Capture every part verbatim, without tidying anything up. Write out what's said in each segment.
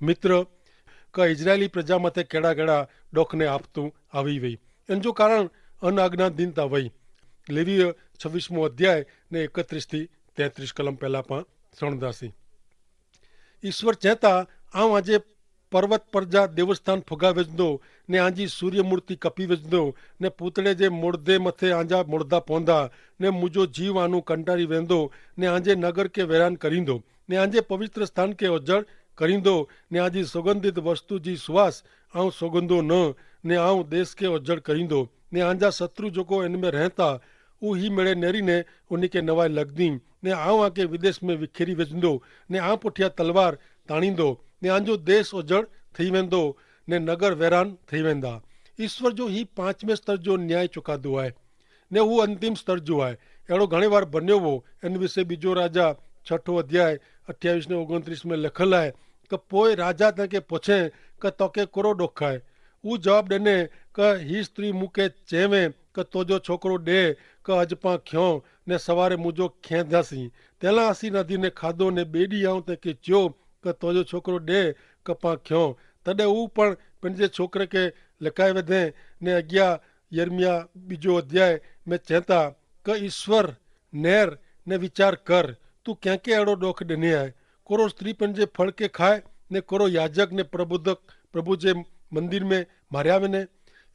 મિત્ર, કા ઇઝરાયેલી પ્રજા માથે કેડા કેડા ડોખને આફતું આવી વય? એન જો કારણ અનાજ્ઞાધીનતા વય. લેવી છવીસમો અધ્યાય ને એકત્રીસ થી તેત્રીસ કલમ પહેલા પણ સણદાસી. ઈસ્વર ચેતા, આવ આજે પર્વત પર જા દેવસ્થાન ફોગાવે જંદો, ને આજી સૂર્યમૂર્તિ કપી વેજંદો, ને પૂતળે જે મોડદે મતે આજા મોડદા પોંદા, ને મુજો જીવ આનું કંટારી વેંદો, ને આજે નગર કે વેરાન કરીંદો, ને આજે પવિત્ર સ્થાન કે ઓજડ કરીંદો, ને આજી સુગંધિત વસ્તુ જી સુવાસ આઉં સોગંદો ન, ને આઉં દેશ કે ઓજડ કરીંદો, ને આજા શત્રુ જોકો એન મેં રહેતા ઉહી મેળે નેરી ને ઉની કે નવાઈ લગદી, ને આઉં આકે વિદેશ મેં વિખેરી વેજંદો, ને આઉં પુઠ્યા તલવાર તાણીંદો, ને આજો દેશ ઓજડ થઈ વેંદો, ને નગર વેરાન થઈ વેંદા. ઈસ્વર જો હી પાંચમે સ્તર જો ન્યાય ચુકાદો આય, ને ઉં અંતિમ સ્તર જો આય. એડો ઘણી વાર બન્યો વો. એન વિશે બીજો રાજા છઠો અધ્યાય અઠ્યાવીસ ને ઓગણત્રીસ મેં લખલ આય, કે પોય રાજા તેંકે પોછે, કે તોકે કોરો ડોખાય? ઉં જવાબ દેને, કે હી સ્ત્રી મુકે ચેવે, કે તોજો છોકરો ડે, કે અજ પાં ખ્યો, ને સવારે મુજો ખેંધાસી. તેલા આસી નદી ને ખાધો ને બેડી આઉં તેંકે ચ્યો, કે તોજો છોકરો ડે, કે પાં ખ્યો. તદે ઉં પણ પેનજે છોકરે કે લકાય વધે. ને અગિયા યર્મિયા બીજો અધ્યાય મેં ચેતા, કે ઈસ્વર નેર ને વિચાર કર, તું કેંકે એડો ડોખ ડેને આય? કોરો સ્ત્રી પેનજે ફળ કે ખાય, ને કોરો યાજક ને પ્રબોધક પ્રભુ જે મંદિર મેં માર્યા વેને?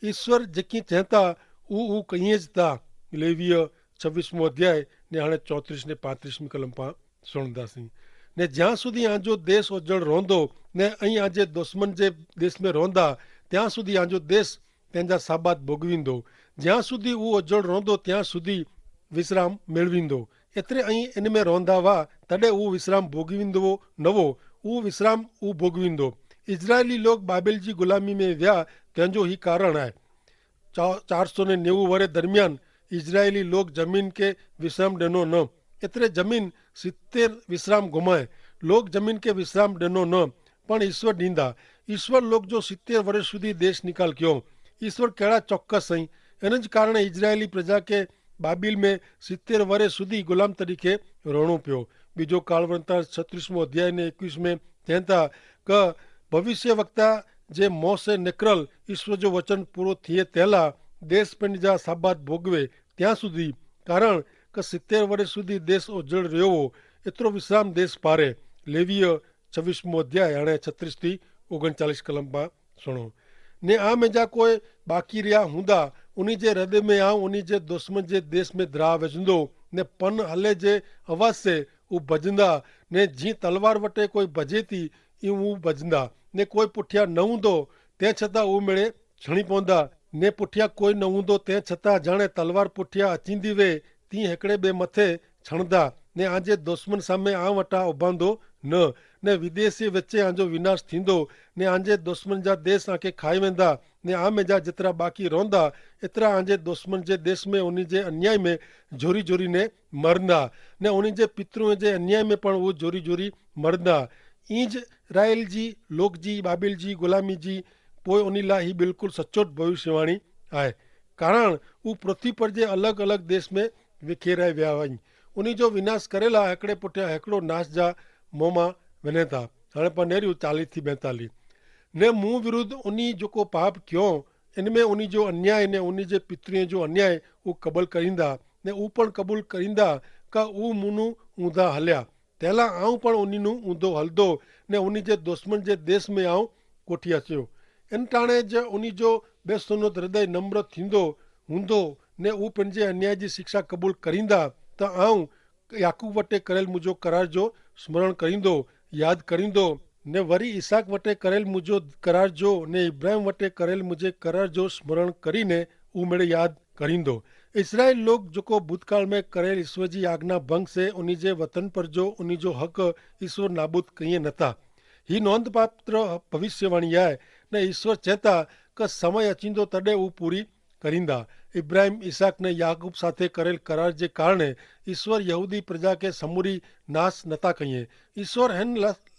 ઈસ્વર જેકી ચેતા ઉં ઉં કહિયે જ તા. લેવીય છવીસમો અધ્યાય ને હણે ચોત્રીસ ને પાંત્રીસમી કલમ પા સુણદાસી. ને જ્યાં સુધી આજો દેશ ઓજળ રોંધો, ને અહીં આજે દુશ્મન જે દેશ મેં રોંધા, ત્યાં સુધી આજો દેશ તેનજા સાબાત ભોગવીંદો. જ્યાં સુધી ઉં ઓજળ રોંધો ત્યાં સુધી વિશ્રામ મેળવીંદો. એતરે અહીં એન મેં રોંધા વા, તદે ઉં વિશ્રામ ભોગવીંદો નવો, ઉં વિશ્રામ ઉં ભોગવીંદો. ઇઝરાયેલી લોગ બાબેલ જી ગુલામી મેં વ્યા, તેનજો હી કારણ આય. ચારસો ને નેવું વરે દરમિયાન ઇઝરાયેલી લોગ જમીન કે વિશ્રામ દેનો ન. એતરે જમીન સિત્તેર વિશ્રામ ગુમાય. લોગ જમીન કે વિશ્રામ દેનો ન, પણ ઈસ્વર દીંદા. ઈસ્વર લોગ જો સિત્તેર વરે સુધી દેશ નિકાલ ક્યો. ઈસ્વર કેડા ચોક્કસ સહી. એન જ કારણે ઇઝરાયેલી પ્રજા કે બાબિલ મેં સિત્તેર વરે સુધી ગુલામ તરીકે રોણો પ્યો. બીજો કાળવર્તા છત્રીસમો અધ્યાય ને એકવીસ મેં તેંતા, કે ભવિષ્યવક્તા જે મોસે નેકરલ ઈસ્વર જો વચન પૂરો થિયે તેલા દેશ પેનજા સાબાત ભોગવે ત્યાં સુધી, કારણ કે સિત્તેર વરે સુધી દેશ ઓજળ રહ્યો વો. એતરો વિશ્રામ દેશ પારે. લેવીય છવીસમો અધ્યાય અને છત્રીસ થી ઓગણચાલીસ કલમ પા સુણો. ને આ મેજા કોઈ બાકી રહ્યા હુંદા ઉની જે હૃદય મેં આવ ઉની જે દુશ્મન જે દેશ મેં ધ્રા વેજંદો, ને પન હલે જે અવાજ સે ઉં ભજંદા, ને જી તલવાર વટે કોઈ ભજેતી ઈ ઉં ભજંદા. ને કોઈ પુઠ્યા નવંદો તે છતાં ઉં મેળે છણી પોંદા. ને પુઠ્યા કોઈ નવંદો તે છતાં જાણે તલવાર પુઠ્યા અચીંદી વે તી હેકડ઼ે બે મતે છણદા. ને આજે દુશ્મન સામે આ વટા ઉભાંદો ન, ને વિદેશી વચ્ચે આજો વિનાશ થીંદો. ને આજે દુશ્મન જા દેશ આંકે ખાઈ વેંદા. ને આમે જા જેતરા બાકી રોંદા એતરા આજે દુશ્મન જે દેશ મેં ઉની જે અન્યાય મેં જોરી જોરી ને મરંદા. ને ઉની જે પિતૃએ જે અન્યાય મેં પણ ઉં જોરી જોરી મરંદા. ઈજ રાયેલ જી લોક જી બાબિલ જી ગુલામી જી પોય ઉની લા હી બિલકુલ સચોટ ભવિષ્યવાણી આય. કારણ ઉં પૃથ્વી પર જે અલગ અલગ દેશ મેં વિખેરાઈ વ્યાવાઈ. ઉની જો વિનાશ કરેલા હેકડ઼ે પુઠ્યા હેકડ઼ો નાશ જા મોંમાં વેનેતા. હણે પણ નેર્યું ચાલી થી બેતાલી. ને મું વિરુદ્ધ ઉની જોકો પાપ ક્યો, એન મેં ઉની જો અન્યાય ને ઉની જે પિતૃએ જો અન્યાય ઉં કબલ કરીંદા. ને ઉં પણ કબૂલ કરીંદા કા ઉં મુનું ઊંધા હલ્યા તેલા આઉં પણ ઉનીનું ઊંધો હલદો, ને ઉની જે દુશ્મન જે દેશ મેં આઉં કોઠી હસ્યો. એન ટાણે જે ઉની જો બેસોનો હૃદય નમ્ર થીંદો ઊંધો, ને ઉપને જે અન્યાય જી શિક્ષા કબૂલ કરીંદા, તો આઉં યાકૂબ વટે કરેલ મુજો કરાર જો સ્મરણ કરીંદો, યાદ કરીંદો, ને વરી ઇસાક વટે કરેલ મુજો કરાર જો ને ઇબ્રાહિમ વટે કરેલ મુજે કરાર જો સ્મરણ કરીને ઉમેડે યાદ કરીંદો. ઇસરાયેલ લોગ જોકો ભૂતકાળ મેં કરેલ ઇશ્વર જી આજ્ઞા ભંગ સે ઉની જે વતન પર જો ઉની જો હક ઇશ્વર નાબૂદ કહિયે નતા. હી નોંધપાત્ર ભવિષ્યવાણી આય, ને ઇશ્વર ચેતા કે સમય અચીંદો તદે ઉપૂરી કરીંદા. ઇબ્રાહિમ ઇસાક ને યાકૂબ સાથે કરેલ કરાર જે કારણે ઇશ્વર યહૂદી પ્રજા કે સમૂરી નાસ નતા કહિયે. ઇશ્વર હેન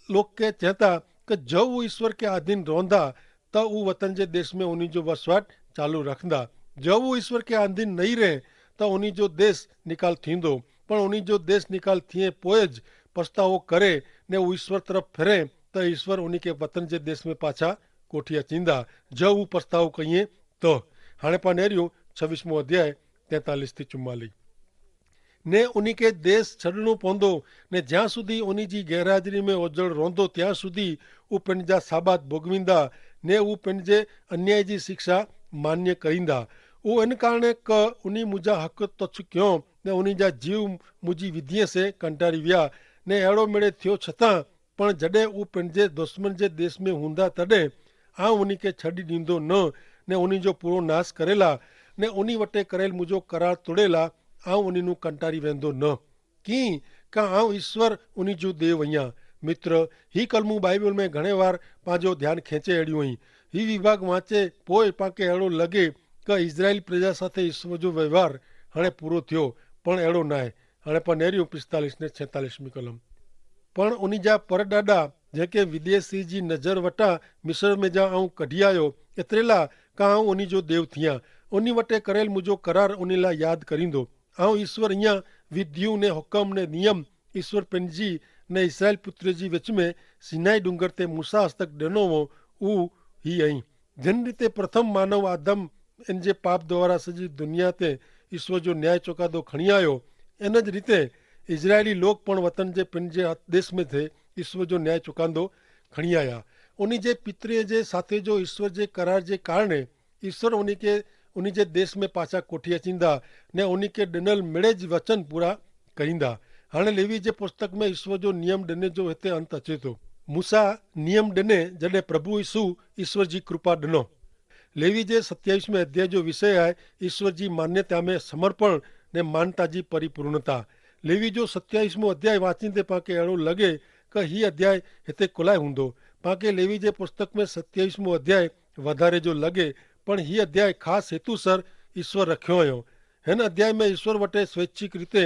લોગ કે ચેતા કે જો ઉં ઇશ્વર કે આધીન રોંધા તો ઉં વતન જે દેશ મેં ઉની જો વસવાટ ચાલુ રખંદા. જો ઉં ઇશ્વર કે આધીન નહીં રહે તો ઉની જો દેશ નિકાલ થીંદો. પણ ઉની જો દેશ નિકાલ થિયે પોય જ પસ્તાવો કરે ને ઉં ઇશ્વર તરફ ફેરે, તો ઈસ્વર ઉની કે વતન જે દેશ મેં પાછા કોઠિયા ચીંદા. જો ઉપસ્તાવ કહિએ તો. હાણે પા નેર્યું છવીસમો અધ્યાય તેતાલીસ થી ચુમ્માલી. ને ઉની કે દેશ છડણો પોંદો, ને જ્યાં સુધી ઉની જી ગેરહાજરી મેં ઓજળ રોંધો ત્યાં સુધી ઉપને જા સાબાત ભોગવિંદા, ને ઉપને જે અન્યાય જી શિક્ષા માન્ય કરીંદા. ઉ એન કારણે ક ઉની મુજા હક તોછ ક્યો, ને ઉની જા જીવ મુજી વિધિયે સે કંટારી વ્યા. ને એડો મેળે થયો છતાં પણ જડે ઉપને જે દુશ્મન જે દેશ મેં હુંદા તદે આઉં ઉની કે છડી દીંદો ન, ને ઉની જો પૂરો નાશ કરેલા, ને ઉની વટે કરેલ મુજો કરાર તોડેલા આઉં ઉની નું કંટારી વેંદો ન. કિં કા આઉં ઈસ્વર ઉની જો દેવ અહિયા. મિત્ર, હી કલમું બાઈબલ મેં ઘણે વાર પાંજો ધ્યાન ખેંચે એડ્યું હી. હી વિભાગ વાંચે પોય પાંકે એડો લગે કે ઇઝરાયેલ પ્રજા સાથે ઈસ્વર જો વ્યવહાર હણે પૂરો થયો, પણ એડો નાય. હણે પા નેર્યું પિસ્તાલીસ ને છેતાલીસમી કલમ. પણ ઉની જા પરડાડા જેંકે વિદેશી જી નજર વટા મિસર મેં જા આઉં કઢ઼િયાયો, એતરેલા કા આઉં ઉની જો દેવ થિયા. ઉની વટે કરેલ મુજો કરાર ઉની લા યાદ કરીંદો. આઉં ઈસ્વર અહિયા વિધિયું ને હુકમ ને નિયમ ઈસ્વર પેનજી ને ઇસ્રાયેલ પુત્ર જી વચમે સિનાઈ ડુંગર તે મૂસા હસ્તક ડેનો વો. ઉ હી અહીં જેન રીતે પ્રથમ માનવ આદમ એન જે પાપ દ્વારા સજી દુનિયા તે ઈસ્વર જો ન્યાય ચોકાદો ખણિયાયો, એન જ રીતે ઇઝરાયેલી લોક પણ વતન જે પેનજે દેશ મેં થે ઈસ્વર જો ન્યાય ચોકાદો ખણિયાયા. ઉની જે પિતરે જે સાથે જો ઈસ્વર જે કરાર જે કારણે ઈસ્વર ઉની કે ઉની જે દેશ મેં પાછા કોઠિયા ચીંદા, ને ઉની કે ડેનલ મેળે જ વચન પૂરા કરીંદા. હાણે લેવી જે પુસ્તક મેં ઈસ્વર જો નિયમ ડેને જો હેતે અંત અચેતો. મૂસા નિયમ ડેને જડે પ્રભુ ઈસુ ઈસ્વર જી કૃપા ડેનો. લેવી જે સત્યાઈસ મેં અધ્યાય જો વિષય આય ઈસ્વર જી માન્યતા મેં સમર્પણ ને માનતા જી પરિપૂર્ણતા. લેવી જો સત્યાઈસ મેં અધ્યાય વાંચી તે પાંકે એડો લગે કે હી અધ્યાય હેતે કોલાય હુંદો. પાંકે લેવી જે પુસ્તક મેં સત્યાઈસ મેં અધ્યાય વધારે જો લગે, પણ હી અધ્યાય ખાસ હેતુ સર ઈસ્વર રખ્યો અયો. હેન અધ્યાય મેં ઈસ્વર વટે સ્વૈચ્છિક રીતે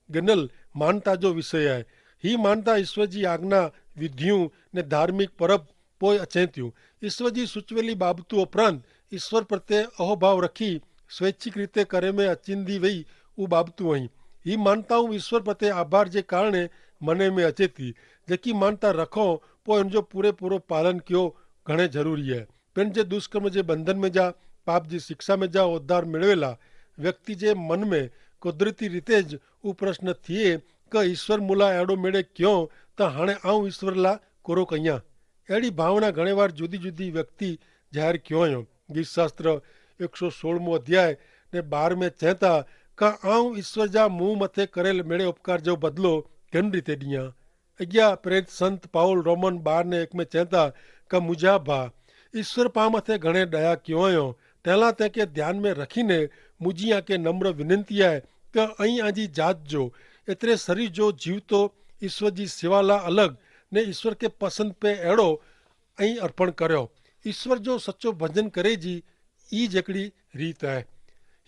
ગનલ માનતા જો વિષય આય. હી માનતા ઈસ્વર જી આજ્ઞા, વિધિયું ને ધાર્મિક પરબ પોય અચેત્યું. ઈસ્વર જી સૂચવેલી બાબતો ઉપરાંત ઈસ્વર પ્રત્યે અહોભાવ રખી સ્વૈચ્છિક રીતે કરે મેં અચિંદી વય ઉ બાબતો અહીં. હી માનતા ઉં ઈસ્વર પ્રત્યે આભાર જે કારણે મને મેં અચેતી. જેકી માનતા રખો પોય એન જો પૂરેપૂરો પાલન કયો ઘણે જરૂરી હૈ. પેન જે દુષ્કર્મ જે બંધન મેં જા પાપ જી શિક્ષા મેં જા ઉદ્ધાર મેળવેલા વ્યક્તિ જે મન મેં કુદરતી રીતે જ ઉપરશ્ન થિયે કે ઈસ્વર મુલા એડો મેળે ક્યો, તો હણે આઉં ઈસ્વર લા કોરો કહિયા. એડી ભાવના ઘણે વાર જુદી જુદી વ્યક્તિ જાહેર ક્યો અયો. ગીત શાસ્ત્ર એકસો સોળમો અધ્યાય ને બાર મેં ચેતા, કા આઉં ઈસ્વર જા મુહ મતે કરેલ મેળે ઉપકાર જો બદલો કેન રીતે દિયા? અગિયા પ્રેરિત સંત પાઉલ રોમન બાર ને એક મેં ચેતા, કા મુજા ભા ઈસ્વર પા મતે ઘણે દયા ક્યો અયો. તેલા તેંકે ધ્યાન મેં રખીને મુજી આકે નમ્ર વિનંતી આય, કે અહીં આજી જાત જો એતરે સરી જો જીવતો ઈસ્વર જી સેવાલા અલગ ને ઈસ્વર કે પસંદ પે એડો અહીં અર્પણ કર્યો. ઈસ્વર જો સચો ભજન કરે જી ઈ જેકડી રીત આય.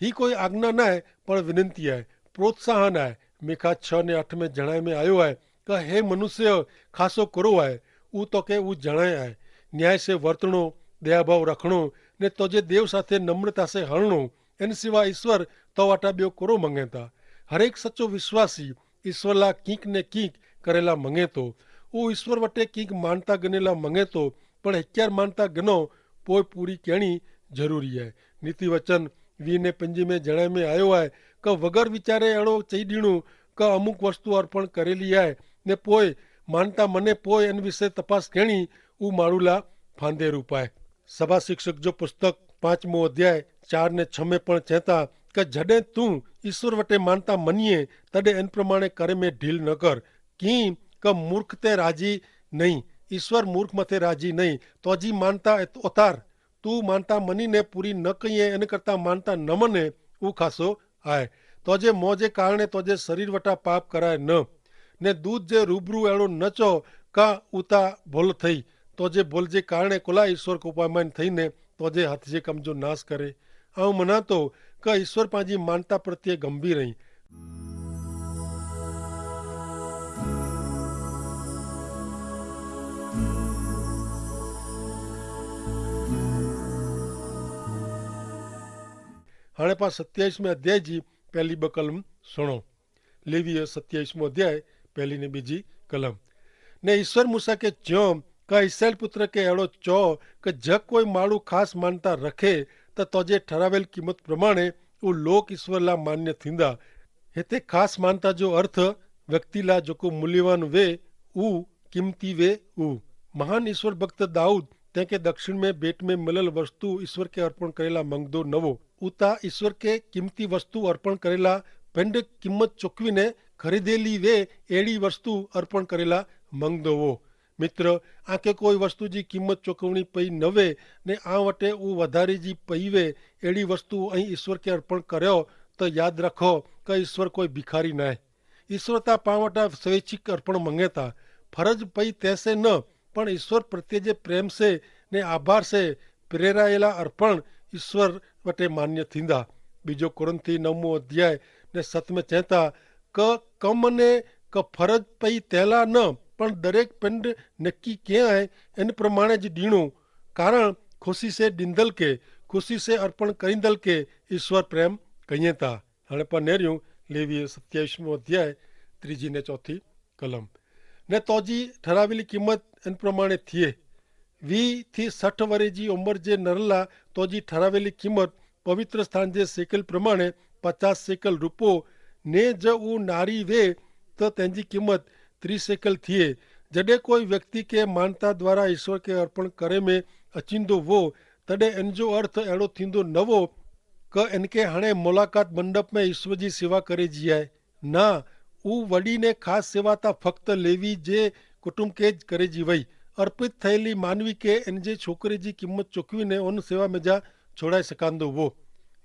હી કોઈ આજ્ઞા નાય, પણ વિનંતી આય, પ્રોત્સાહન આય. મેખા છ ને અઠ મેં જણાય મેં આયો આય, કે હે મનુષ્ય, ખાસો કરો આય. ઉતો કે ઉજણાય આય. ન્યાય સે વર્તણો, દયાભાવ રખણો, ને તોજે દેવ સાથે નમ્રતા સે હરણો. એન સિવાય ઈસ્વર તો વાટા બ્યો કરો મંગેતા? હરેક સચો વિશ્વાસી ઈસ્વર લા કિંક ને કિંક કરેલા મંગેતો. ઉ ઈસ્વર વટે કિંક માનતા ગનેલા મંગેતો. પણ હેક્યાર માનતા ગનો પોય પૂરી કહેણી જરૂરી હૈ. નીતિ વચન વી ને પંજી મેં જણાય મેં આયો હૈ, કે વગર વિચારે એડો ચહી દીણું કે અમુક વસ્તુ અર્પણ કરેલી હૈ, ને પોય માનતા મને પોય એન વિશે તપાસ કહેણી ઉ માડૂલા ફાંદે રૂપાય. સભા શિક્ષક જો પુસ્તક પાંચમો અધ્યાય ચાર ને છમે પણ ચેતા, કે જડે તું ઈસ્વર વટે માનતા મનીએ, તદે એન પ્રમાણે કરે મેં ઢીલ ન કર. કિં કે મૂર્ખ તે રાજી નહીં, ઈસ્વર મૂર્ખ મતે રાજી નહીં. તોજી માનતા ઓતાર. તું માનતા મની ને પૂરી ન કહિએ એન કરતા માનતા ન મને ઉખાસો આય. તોજે મોજે કારણે તોજે શરીર વટા પાપ કરાય ન. ને દૂધ જે રૂબરૂ એણો ન ચો કા ઉતા ભોલ થઈ. તોજે ભોલ જે કારણે કોલા ઈસ્વર કોપામાન થઈ ને તોજે હાથ જે કમ જો નાસ કરે. આઉં મનાતો કે ઈસ્વર પાંજી માનતા પ્રત્યે ગંભીર અહીં. હાણે પા સત્યાઈસ મેં અધ્યાય જી પહેલી બકલમ સુણો. લેવી સત્યાઈસ મેં અધ્યાય પહેલી ને બીજી કલમ. ને ઈસ્વર મૂસા કે ચ્યો, કા ઇસરાયેલ પુત્ર કે એડો ચો કે જે કોઈ માડૂ ખાસ માનતા રખે, તો તોજે ઠરાવેલ કિંમત પ્રમાણે ઉં લોક ઇશ્વર લા માન્ય થીંદા. હેતે ખાસ માનતા જો અર્થ વ્યક્તિ લા જોકો મૂલ્યવાન વે ઉં કિંમતી વે. ઉં મહાન ઇશ્વર ભક્ત દાઉદ તેંકે દક્ષિણ મેં ભેટ મેં મલેલ વસ્તુ ઇશ્વર કે અર્પણ કરેલા મંગદો નવો. ઉતા ઇશ્વર કે કિંમતી વસ્તુ અર્પણ કરેલા પેંડ કિંમત ચોકવી ને ખરીદેલી વે એડી વસ્તુ અર્પણ કરેલા મંગદો વો. મિત્ર, આંકે કોઈ વસ્તુ જી કિંમત ચોકવણી પઈ નવે ને આ વટે ઉં વધારી જી પઈ વે એડી વસ્તુ અહીં ઇશ્વર કે અર્પણ કર્યો, તો યાદ રાખો કે ઇશ્વર કોઈ ભિખારી નાય. ઇશ્વર તા પાં વટા સ્વૈચ્છિક અર્પણ મંગેતા. ફરજ પઈ તેસે ન, પણ ઇશ્વર પ્રત્યે જે પ્રેમ સે ને આભાર સે પ્રેરાયેલા અર્પણ ઇશ્વર વટે માન્ય થીંદા. બીજો કોરિંથી નવમો અધ્યાય ને સતમે ચેંતા, ક કમ ને ક ફરજ પઈ તેલા ન, પણ દરેક પિંડ નક્કી કે આય એન પ્રમાણે જ દીણું. કારણ ખુશી સે દીંદલ કે ખુશી સે અર્પણ કરીંદલ કે ઇશ્વર પ્રેમ કહિયે તા. હણે પણ નેર્યું લેવી સત્યાવિશ મો અધ્યાય ત્રીજી ને ચોથી કલમ. ને તોજી ઠરાવેલી કિંમત એન પ્રમાણે થિયે. વી થી સઠ વરે જી ઉંમર જે નરલા તોજી ઠરાવેલી કિંમત પવિત્ર સ્થાન જે સેકલ પ્રમાણે પચાસ સેકલ રૂપો, ને જ ઉં નારી વે તો તેની કિંમત ત્રીસ સેકલ થિયે. જડે કોઈ વ્યક્તિ કે માનતા દ્વારા ઇશ્વર કે અર્પણ કરે મેં અચિંદો વો, તદે એન જો અર્થ એડો થીંદો નવો કે એન કે હણે મુલાકાત મંડપ મેં ઇશ્વર જી સેવા કરે જી આય. ના, ઉવડી ને ખાસ સેવા તા ફક્ત લેવી જે કુટુંબ કે જ કરે જી વય. અર્પિત થયેલી માનવી કે એન જે છોકરી જી કિંમત ચોકવી ને ઓન સેવા મેં જા છોડાઈ સકાંદો વો.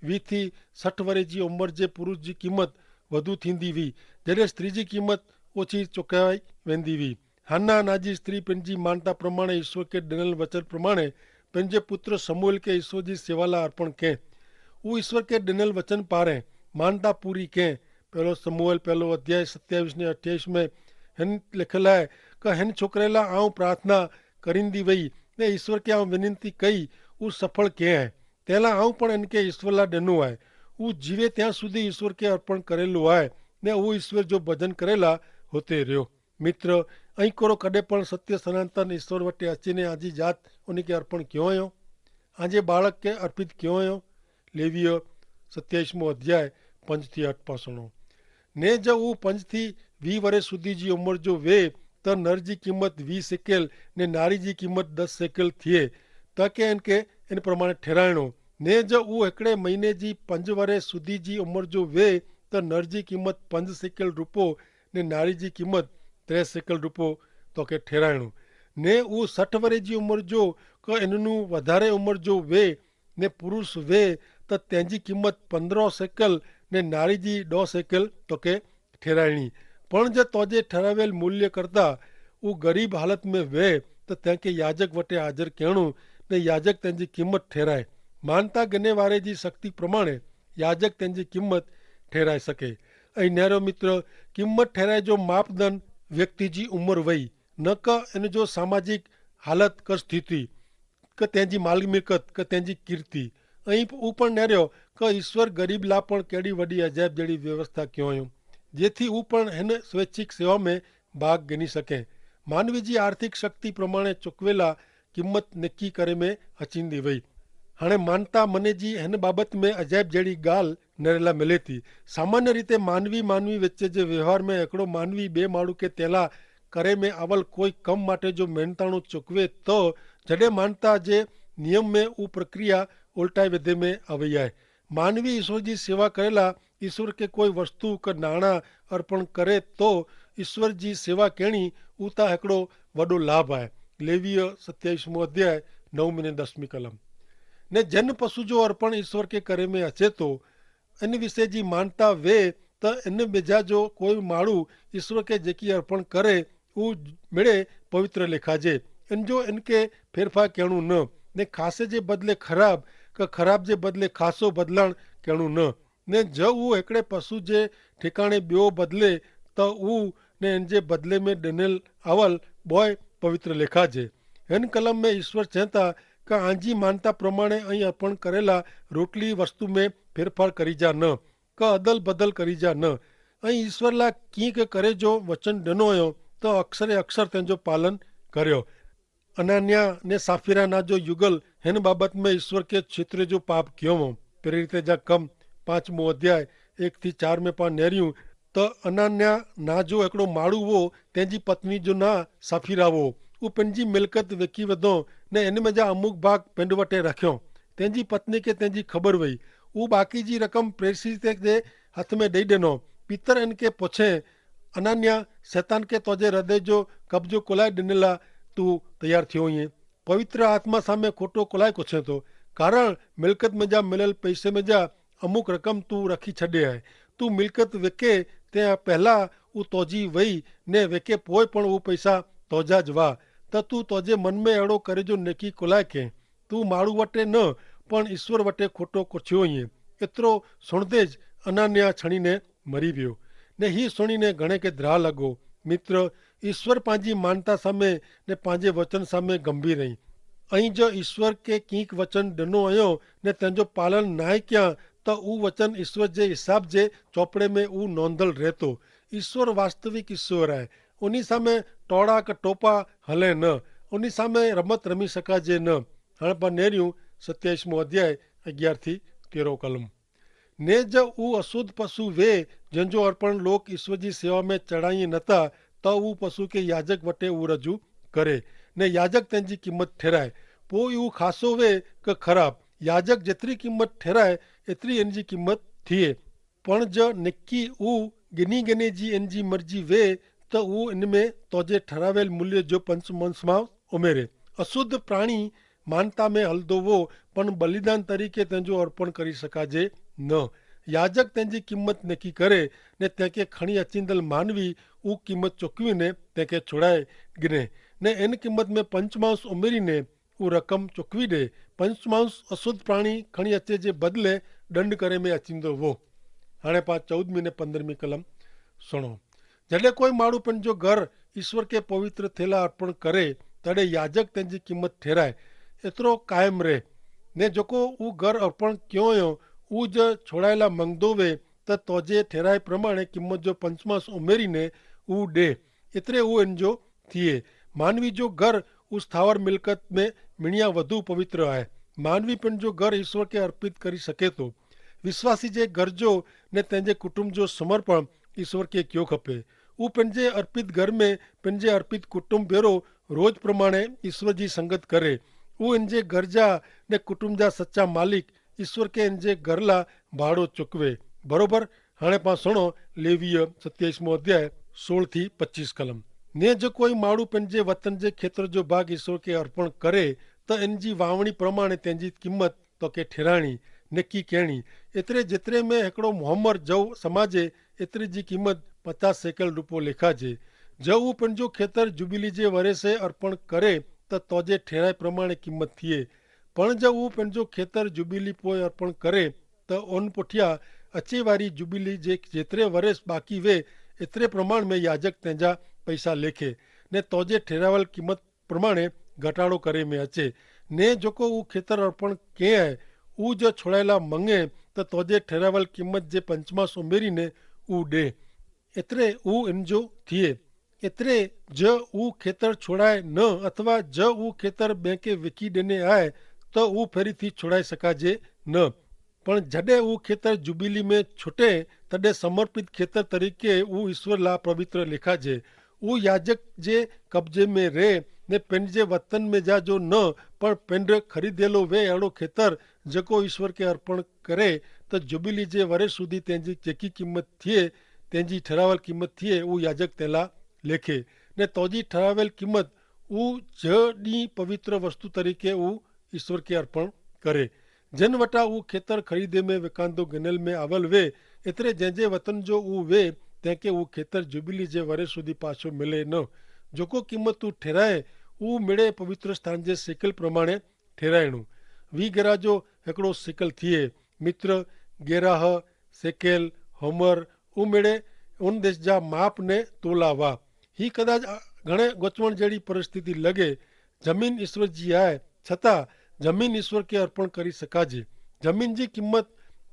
વી થી સઠ વરે જી ઉંમર જે પુરુષ જી કિંમત વધુ થીંદી વી, જડે સ્ત્રી જી કિંમત ઓછી ચોકાઈ વેંદી વી. હાના નાજી સ્ત્રી પેનજી માનતા પ્રમાણે ઇશ્વર કે ડેનલ વચન પ્રમાણે પેનજે પુત્ર સમૂએલ કે ઇશ્વર જી સેવાલા અર્પણ કહેં. ઉ ઇશ્વર કે ડેનલ વચન પારે માનતા પૂરી કહેં. પહેલો સમૂએલ પહેલો અધ્યાય સત્યાવિશ ને અઠ્યાવિશ મેં હેન લેખેલા હૈ, કે હેન છોકરેલા આઉં પ્રાર્થના કરીંદી વહી ને ઇશ્વર કે આઉં વિનંતી કઈ, ઉ સફળ કહેં હૈ. તેલા આઉં પણ એનકે ઇશ્વરલા ડેનું હૈ. ઉ જીવે ત્યાં સુધી ઇશ્વર કે અર્પણ કરેલું હૈ ને ઉ ઇશ્વર જો ભજન કરેલા હોતે રહ્યો. મિત્ર, અહીં કોરો કદે પણ સત્ય સનાતન ઇશ્વર વટે અચીને આજી જાત ઉની કે અર્પણ ક્યો અયો? આજે બાળક કે અર્પિત ક્યો અયો? લેવીય સત્યાઈસમો અધ્યાય પંચથી અઠ પાસણો. ને જો ઉં પંચથી વી વરે સુધી જી ઉંમર જો વે, તો નર જી કિંમત વી સેકેલ ને નારી જી કિંમત દસ સેકેલ થિયે. તો કે એન કે એન પ્રમાણે ઠેરાયણો. ને જો ઉં હેકડ઼ે મહિને જી પંજ વરે સુધી જી ઉંમર જો વે, તો નર જી કિંમત પંજ સેકેલ રૂપો ને નારી જી કિંમત ત્રે સેકલ રૂપો તો કે ઠેરાયણું. ને ઉં સઠ વરે જી ઉંમર જો કે એનનું વધારે ઉંમર જો વે ને પુરુષ વે, તો તેની કિંમત પંદ્રહ સેકલ ને નારી જી દો સેકલ તો કે ઠેરાયણી. પણ જે તોજે ઠરાવેલ મૂલ્ય કરતા ઉં ગરીબ હાલત મેં વે, તો તેંકે યાજક વટે હાજર કહેણું ને યાજક તેની કિંમત ઠેરાય. માનતા ગને વારે જી શક્તિ પ્રમાણે યાજક તેની કિંમત ઠેરાઈ શકે. અહીં નેરો મિત્ર, કિંમત ઠેરાઈ જો માપદંડ વ્યક્તિ જી ઉંમર વય, ન કે એન જો સામાજિક હાલત કે સ્થિતિ, કે તેની માલ મિલકત કે તેની કીર્તિ. અહીં ઉપણ નેર્યો કે ઈશ્વર ગરીબ લા પણ કેડી વડી અજાયબ જેડી વ્યવસ્થા ક્યોંયો, જેથી ઉપણ હેન સ્વૈચ્છિક સેવા મેં ભાગ ગની શકે. માનવી જી આર્થિક શક્તિ પ્રમાણે ચૂકવેલા કિંમત નેકી કરે મેં હચીંદી વય. હણે માનતા મને જી હેન બાબત મેં અજાયબ જેડી ગાલ નરેલા મિલેતી. સામાન્ય રીતે માનવી માનવી વચ્ચે જે વ્યવહાર મેં એકડો માનવી બે માણૂ કે તેલા કરે મેં આવલ કોઈ કમ માટે જો મહેનતાણો ચૂકવે, તો જડે માનતા જે નિયમ મેં ઉ પ્રક્રિયા ઉલટાઈ વધે મેં આવયાય. માનવી ઈસવ જી સેવા કરેલા ઈસવ કે કોઈ વસ્તુ કે નાણા અર્પણ કરે, તો ઈસવ જી સેવા કહેણી ઉતા હેકડો વડો લાભ આય. લેવીય સત્યાઈસમો અધ્યાય નવમી ને દસમી કલમ. ને જેન પશુ જો અર્પણ ઈસવ કે કરે મેં હચે તો, એન વિશે જી માનતા વે, તો એન મેજા જો કોઈ માણૂ ઈસવ કે જેકી અર્પણ કરે ઉ મેળે પવિત્ર લેખાજે. એન જો એન કે ફેરફાર કહેણું ન, ને ખાસે જે બદલે ખરાબ કે ખરાબ જે બદલે ખાસો બદલાણ કહેણું ન. ને જો ઉ હેકડ઼ે પશુ જે ઠેકાણે બ્યો બદલે, તો ઉ ને એન જે બદલે મેં ડેનેલ આવલ બોય પવિત્ર લેખાજે. હેન કલમ મેં ઈસવ ચેંતા કે આંજી માનતા પ્રમાણે અહીં અર્પણ કરેલા રોટલી વસ્તુ મેં ફેરફાર કરી જા ન, કે અદલ બદલ કરી જા ન. અહીં ઈસવલા કિંક કરે જો વચન ડેનો અયો, તો અક્ષરે અક્ષર તેનો પાલન કર્યો. અનાન્યા ને સાફીરા ના જો યુગલ હેન બાબત મેં ઈસ્વર કે ક્ષેત્રે જો પાપ ક્યો હો. પ્રેરિતે જા કમ પાંચમો અધ્યાય એક થી ચાર મેં પા નેર્યું, તો અનાન્યા ના જો એકડો માળુ વો, તેની પત્ની જો ના સાફીરા વો. ઉપને જી મિલકત વેકી વધો ને એન મેં જા અમુક ભાગ પેંડવટે રાખ્યો. તેની પત્ની કે તેની ખબર વય. ઉ બાકી જી રકમ પ્રેસિતે જે હાથ મેં દઈ દેનો. પિતર એન કે પોછે, અનાન્યા, સેતાન કે તોજે હૃદય જો કબજો કોલાઈ દેનેલા તું તૈયાર થયો હોઈએ? પવિત્ર આત્મા સામે ખોટો કોલાઈ કોછે તો? કારણ મિલકત મેં જા મિલેલ પૈસે મેં જા અમુક રકમ તું રખી છડે હૈ. તું મિલકત વેકે તે પહેલા ઉ તોજી વય, ને વેકે પોય પણ ઉ પૈસા તોજા જ વા. તો તું તોજે મન મેં એડો કરે જો નેકી કોલાય કે? તું માળુ વટે ન, પણ ઈસ્વર વટે ખોટો કોછ્યો હોઈએ. એતરો સુણતે જ અનાન્યા છણીને મરી વ્યો. ને હી સુણીને ઘણે કે દ્રાહ લગો. મિત્ર, ઈસ્વર પાંજી માનતા સામે ને પાંજે વચન સામે ગંભીર હૈં. અહીં જો ઈસ્વર કે કિંક વચન ડનો અયો ને તેનજો પાલન નાય ક્યાં, તો ઉવચન ઈસ્વર જે હિસાબ જે ચોપડે મેં ઉનોંધલ રહેતો. ઈસ્વર વાસ્તવિક ઈસ્વર હૈ. ઉની સામે ટોડા કે ટોપા હલે ન. ઉની સામે રમત રમી શકાજે ન. હણપા નેર્યું સત્યાઈસમો અધ્યાય અગિયાર થી તેરો કલમ. ને જ ઉ અશુદ્ધ પશુ વે, જેન જો અર્પણ લોક ઈસ્વર જી સેવા મેં ચડાઈ નતા, તો ઉ પશુ કે યાજક વટે ઉ રજૂ કરે, ને યાજક તેની કિંમત ઠેરાય. પોય ઉ ખાસો વે કે ખરાબ, યાજક જેતરી કિંમત ઠેરાય એતરી એની કિંમત થિયે. પણ જ નેકી ઉ ગિની ગિને જી એનજી મરજી વે, તો ઉ એન મેં તોજે ઠરાવેલ મૂલ્ય જો પંચમંશમાં ઉમેરે. અશુદ્ધ પ્રાણી માનતા મેં હલદો વો, પણ બલિદાન તરીકે તેનજો અર્પણ કરી શકાજે ન. યાજક તેનજી કિંમત નેકી કરે, ને તેંકે ખણી અચિંદલ માનવી ઉ કિંમત ચોકવી ને તેંકે છોડાય ગિને, ને એન કિંમત મેં પંચમાંશ ઉમેરી ને ઉ રકમ ચોકવી દે. પંચમાંશ અશુદ્ધ પ્રાણી ખણી અચે જે બદલે દંડ કરે મેં અચિંદો વો. હાણે પા ચૌદમી ને પંદ્રહમી કલમ સુણો. જડે કોઈ માણુ પણ જો ઘર ઈસ્વર કે પવિત્ર થેલા અર્પણ કરે, તડે યાજક તેની કિંમત ઠેરાય એતરો કાયમ રહે. ને જોકો ઉં ઘર અર્પણ ક્યોંયો ઉં જ છોડાયેલા મંગદો વે, તો તોજે ઠેરાય પ્રમાણે કિંમત જો પંચમાસ ઉમેરી ને ઉં ડે, એતરે ઉં એનજો થિયે. માનવી જો ઘર ઉસ સ્થાવર મિલકત મેં મિણ્યા વધુ પવિત્ર આય. માનવી પણ જો ઘર ઈસ્વર કે અર્પિત કરી શકેતો. વિશ્વાસી જે ઘર જો ને તેનજે કુટુંબ જો સમર્પણ ઈસ્વર કે ક્યો ખપે. ઉપને જે અર્પિત ઘર મેં પને જે અર્પિત કુટુંબ ભેરો રોજ પ્રમાણે ઈસ્વર જી સંગત કરે. ઉપને જે ઘર જા ને કુટુંબ જા સચા માલિક ઈસ્વર કે એન જે ઘરલા ભાડો ચુકવે. બરોબર. હાણે પાં સુણો લેવીય સત્યાઈસમો અધ્યાય સોળ થી પચ્ચીસ કલમ. ને જો કોઈ માડૂ પને જે વતન જે ખેતર જો ભાગ ઈસ્વર કે અર્પણ કરે, તો એન જી વાવણી પ્રમાણે તેન જી કિંમત તો કે ઠેરાણી નેકી કહેણી. એતરે જેતરે મેં હેકડો મોહમ્મર જવ સમાજે એતરે જી કિંમત પચાસ સેકલ રૂપો લેખા છે. જો ઉપને જો ખેતર જુબિલી જે વરેસે અર્પણ કરે, તો તોજે ઠેરાય પ્રમાણે કિંમત થિયે. પણ જો ઉપને જો ખેતર જુબિલી પોય અર્પણ કરે, તો ઓન પોઠ્યા અચેવારી જુબિલી જે જેતરે વરેસ બાકી વે એતરે પ્રમાણ મેં યાજક તેનજા પૈસા લેખે, ને તોજે ઠેરાવેલ કિંમત પ્રમાણે ઘટાડો કરે મેં અચે. ને જોકો ઉં ખેતર અર્પણ કહેં હૈ ઉં જો છોડાયેલા મંગે, તો તોજે ઠેરાવેલ કિંમત જે પંચમાસ ઉમેરી ને ઉં ડે. એતરે ઉં એનજો થિયે. એતરે જો ઉં ખેતર છોડાય ન અથવા જો ઉં ખેતર બેંકે વેકી દેને આય, તો ઉં ફેરી થી છોડાઈ શકાજે ન. પણ જડે ઉં ખેતર જુબિલી મેં છોટે, તદે સમર્પિત ખેતર તરીકે ઉં ઈસ્વર લા પવિત્ર લેખા જે. ઉં યાજક જે કબજે મેં રે, ને પેનજે વતન મેં જા જો ન, પણ પેનરે ખરીદેલો વે એડો ખેતર જેકો ઈસ્વર કે અર્પણ કરે, તો જુબિલી જે વરે સુધી તેની જેકી કિંમત થિયે, તેની ઠરાવલ કિંમત થિયે ઉં યાજક તેલા લેખે. ને તોજી ઠરાવેલ કિંમત ઉં જડી પવિત્ર વસ્તુ તરીકે ઉં ઈસ્વર કે અર્પણ કરે. જેન વટા ઉં ખેતર ખરીદે મેં વેકાંદો ગનેલ મેં આવલ વે, એતરે જેંજે વતન જો ઉં વે, તેંકે ઉં ખેતર જુબિલી જે વરે સુધી પાછો મેલે ન. જોકો કિંમત ઉં ઠેરાય ઉં મેળે પવિત્ર સ્થાન જે સેકલ પ્રમાણે ઠેરાયણું. વી ગેરા જો હેકડો સેકલ થિયે. મિત્ર, ગેરાહ, સેકેલ, હોમર ઉમેડે ઉન દેશ જા માપ ને તોલા વા. હી કદાચ ઘણે ગોચવણ જેડી પરિસ્થિતિ લગે. જમીન ઈસ્વર જી આય, છતાં જમીન ઈસ્વર કે અર્પણ કરી શકાજે. જમીન જી કિંમત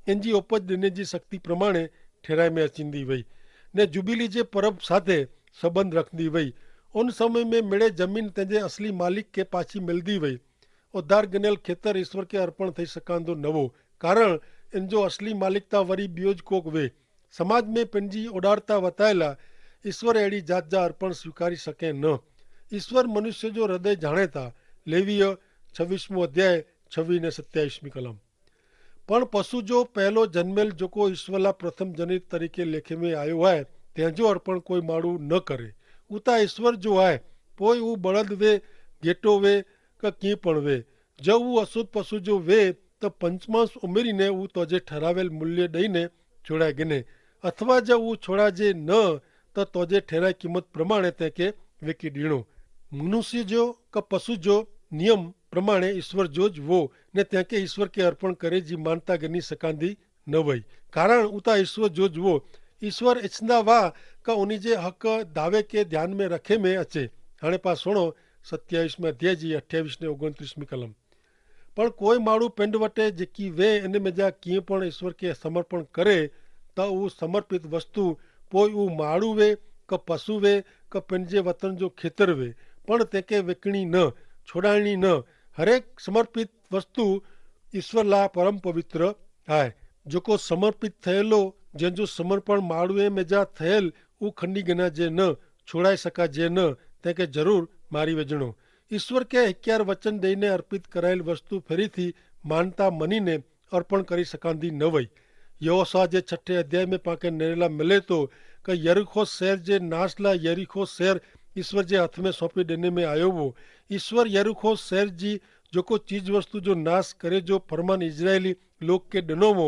એન જી ઓપજ દેને જી શક્તિ પ્રમાણે ઠેરાઈ મેં અચીંદી વય, ને જુબિલી જે પરબ સાથે સંબંધ રખંદી વય. ઉન સમય મેં મેળે જમીન તેજે અસલી માલિક કે પાછી મેલદી વય. ઉધાર ગનેલ ખેતર ઈસ્વર કે અર્પણ થઈ સકાંદો નવો, કારણ એન જો અસલી માલિકતા વરી બ્યો જ કોક વે. સમાજ મેં પેનજી ઉડારતા વતાયેલા ઈસ્વર એડી જાત જા અર્પણ સ્વીકારી સકે ન. ઈસ્વર મનુષ્ય જો હૃદય જાણેતા. લેવીય છવીસમો અધ્યાય છવી ને સત્યાઈસમી કલમ. પણ પશુ જો પહેલો જન્મેલ જોકો ઈસ્વર લા પ્રથમ જનિત તરીકે લેખે મેં આયો હૈ, તેજો અર્પણ કોઈ માડૂ ન કરે. ઉતા ઈસ્વર જો હૈ, પોય ઉં બળદ વે, ગેટો વે, કે કિંપણ વે. જો ઉં અશુદ્ધ પશુ જો વે, તો પંચમાંશ ઉમેરી ને ઉં તોજે ઠરાવેલ મૂલ્ય દઈ ને છોડાય ગિને, અથવા જો ઉં છોડાજે ન, તો તોજે ઠેરાય કિંમત પ્રમાણે તેંકે વેકી દીણો. મનુષ્ય જો કે પશુ જો નિયમ પ્રમાણે ઈસ્વર જો જ વો, ને તેંકે ઈસ્વર કે અર્પણ કરે જી માનતા ગની સકાંદી ન વય. કારણ ઉતા ઈસ્વર જો જ વો. ઈસ્વર ઇચ્છના વા કે ઉની જે હક ધાવે કે ધ્યાન મેં રખે મેં અચે. હાણે પા સુણો સત્યાઈસમે અધ્યાય જી અઠ્યાઈસને ઓગણત્રીસમી કલમ. પણ કોઈ માડૂ પેંડ વટે જેકી વે, અને મેં જા કિંપણ ઈસ્વર કે સમર્પણ કરે, તો ઉસ સમર્પિત વસ્તુ પોય ઉં માડૂ વે, કે પશુ વે, કે પેંડ જે વતન જો ખેતર વે, પણ તેંકે વેકણી ન, છોડાણી ન. હરેક સમર્પિત વસ્તુ ઈસ્વર લા પરમ પવિત્ર આય. જોકો સમર્પિત થયેલો, જેન જો સમર્પણ માડૂએ મેં જા થયેલ, ઉં ખંડી ગના જે ન, છોડાઈ સકા જે ન, તેંકે જરૂર મારી વેજણો. ઈસ્વર કે હિક્યાર વચન દઈને અર્પિત કરાયેલ વસ્તુ ફેરી થી માનતા મનીને અર્પણ કરી સકાંદી ન વય. યહોશા જે છઠે અધ્યાય મેં પાંકે નેરેલા મિલે તો, કે યરીખો શહેર જે નાસલા યરીખો શહેર ઈસ્વર જે હાથ મેં સોંપી દેને મેં આયો વો. ઈસ્વર યરીખો શહેર જી જોકો ચીજવસ્તુ જો નાસ કરે જો ફરમાન ઇઝરાયેલી લોક કે દનો વો,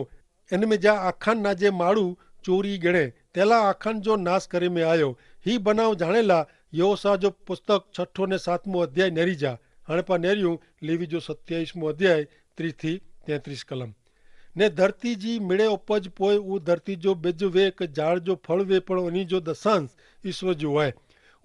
એન મેં જા આખાન ના જે માડૂ ચોરી ગણે, તેલા આખાન જો નાસ કરે મેં આયો. હી બનાવ જાણેલા યહોશા જો પુસ્તક છઠો ને સાતમો અધ્યાય નેરી જા. હણે પા નેર્યું લેવી જો સત્યાઈસમો અધ્યાય ત્રીસ થી તેત્રીસ કલમ. ને ધરતી જી મિડે ઉપજ પોય ઉં ધરતી જો બેજ વે કે જાળ જો ફળ વે, પણ એની જો દસાંશ ઈસ્વર જો આય.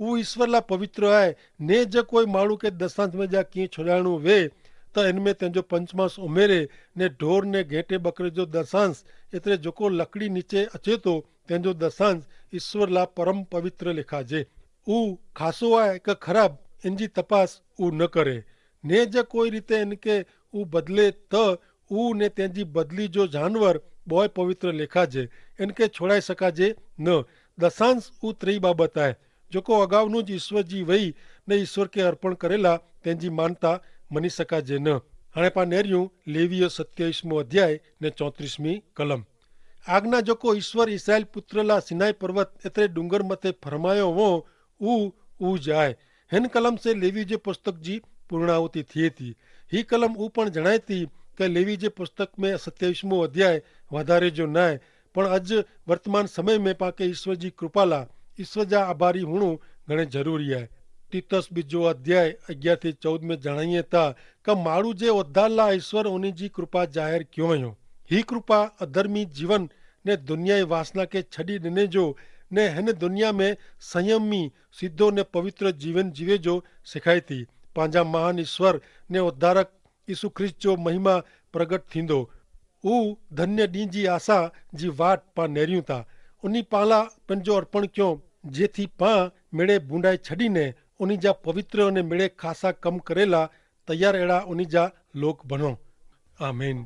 ઉં ઈસ્વર લા પવિત્ર આય. ને જે કોઈ માણૂ કે દસાંશ મેં જા કિંય છોડાયણું વે, તો એન મેં તેન જો પંચમાંશ ઉમેરે. ને ઢોર ને ઘેંટે બકરે જો દસાંશ, એતરે જોકો લકડી નીચે અચેતો, તેન જો દસાંશ ઈસ્વર લા પરમ પવિત્ર લેખા જે. ઉં ખાસો આય કે ખરાબ, એન જી તપાસ ઉં ન કરે. ને જે કોઈ રીતે એન કે ઉં બદલે, તો ઉ ને તેની બદલી જો જાનવર બોય પવિત્ર લેખા જે, એન કે છોડાઈ સકા જે ન. દસાંશ ઉ ત્રેય બાબત આય, જોકો અગાઉનું જ ઈસ્વર જી વય ને ઈસ્વર કે અર્પણ કરેલા તેની માનતા મની સકા જે ન. હણે પા નેર્યું લેવીય સત્યાઈસમો અધ્યાય ને ચોત્રીસમી કલમ. આગના જોકો ઈસ્વર ઇસરાયેલ પુત્રલા સિનાઈ પર્વત એતરે ડુંગર મતે ફરમાયો વો, ઉ ઉ જાય. હેન કલમ સે લેવી જે પુસ્તક જી પૂર્ણાવતી થિયે તી. હી કલમ ઉપણ જણાયતી કે લેવી જે પુસ્તક મેં સત્યાવિશમો અધ્યાય વધારે જો નાય, પણ અજ વર્તમાન સમય મેં પાંકે ઈસ્વર જી કૃપાલા ઈસ્વર જા આભારી હુણું ઘણે જરૂરી આય. તિતસ બીજો અધ્યાય અગિયાર થી ચૌદ મેં જણાયે તા કે માડૂ જે ઉદ્ધારલા ઈસ્વર ઉની જી કૃપા જાહેર ક્યો વયો. હી કૃપા અધર્મી જીવન ને દુનિયાઈ વાસના કે છડી દેને જો ને હેન દુનિયા મેં સંયમી સિદ્ધો ને પવિત્ર જીવન જીવે જો સિખાઈ થી. પાંજા મહાન ઈસ્વર ને ઉદ્ધારક ઈસુ ખ્રિસ્ત જો મહિમા પ્રગટ થીંદો. ઉ ધન્ય દી જી આશા જી વાટ પા નેર્યું તા. ઉની પાલા પન જો અર્પણ ક્યો, જેથી પા મેળે ભૂંડાઈ છડી ને ઉની જા પવિત્ર અને મેળે ખાસા કમ કરેલા તૈયાર એડા ઉની જા લોક ભનો. આમેન.